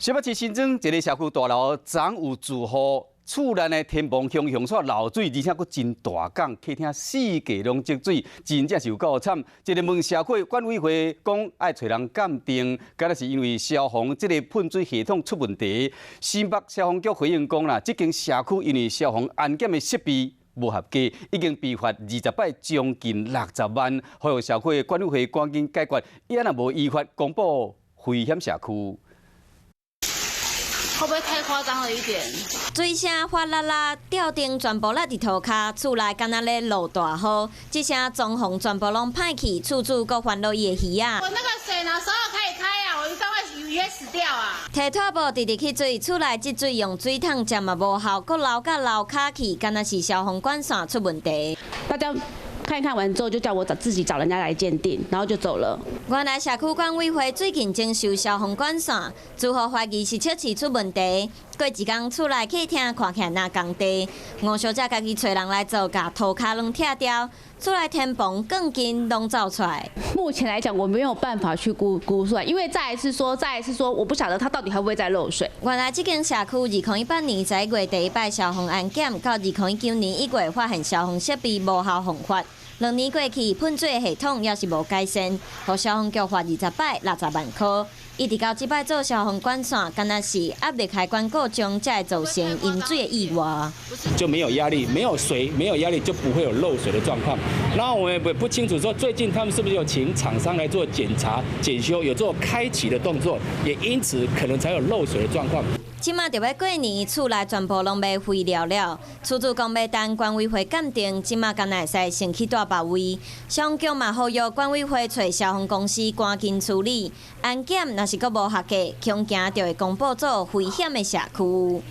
新北市新莊一个社區大樓昨有住戶厝內的天棚向向煞漏水，而且閣真大工，客廳四界攏積水，真正是有夠慘。這个問社區管委會講愛揣人鑑定，敢若是因為消防這个噴水系統出問題。新北消防局回應講啦，這間社區因為消防安檢的設備無合格，已經被罰20擺將近60萬，呼籲社區管委會趕緊解決，伊若無依法公布危險社區。會不會太誇張了一點？水聲嘩啦啦，吊燈全部落佇塗跤，厝內敢若咧落大雨，這聲裝潢全部攏歹去，厝主閣煩惱伊的魚仔。我那個水哪時候可以開啊？我一定會魚會死掉啊！提拖布直直去水，厝內積水用水桶接嘛無效，閣流甲樓跤去，敢若是消防管線出問題。大家看一看完之後，就叫我找自己找人家來鑑定，然後就走了。原來社區管委會最近整修消防管線，住戶懷疑是測試出問題。過一工厝內客廳看起來若工地，吳小姐家己揣人來做，共塗跤攏拆掉，厝內天棚鋼筋攏走出來。目前來講，我沒有辦法去估算，因為再來是說，我不曉得它到底會不會再漏水。原來這間社區2018年11月第一擺消防安檢，到2019年1月發現消防設備無效防罰。2年過去，噴水系統猶是無改善，予消防局罰20擺60萬塊。一直到這擺做消防管線，敢若是壓力開關故障，才會造成淹水的意外。就沒有壓力，沒有水，沒有壓力就不會有漏水的狀況。那我們也不清楚說最近他們是不是有請廠商來做檢查、檢修，有做開啟的動作，也因此可能才有漏水的狀況。這馬就欲過年，厝內全部攏欲廢了了。厝主講欲等管委會鑑定，這馬敢若會使先去蹛別位。消防局嘛呼籲管委會揣消防公司趕緊處理安檢，若是閣無合格，恐驚就會公布做危險的社區。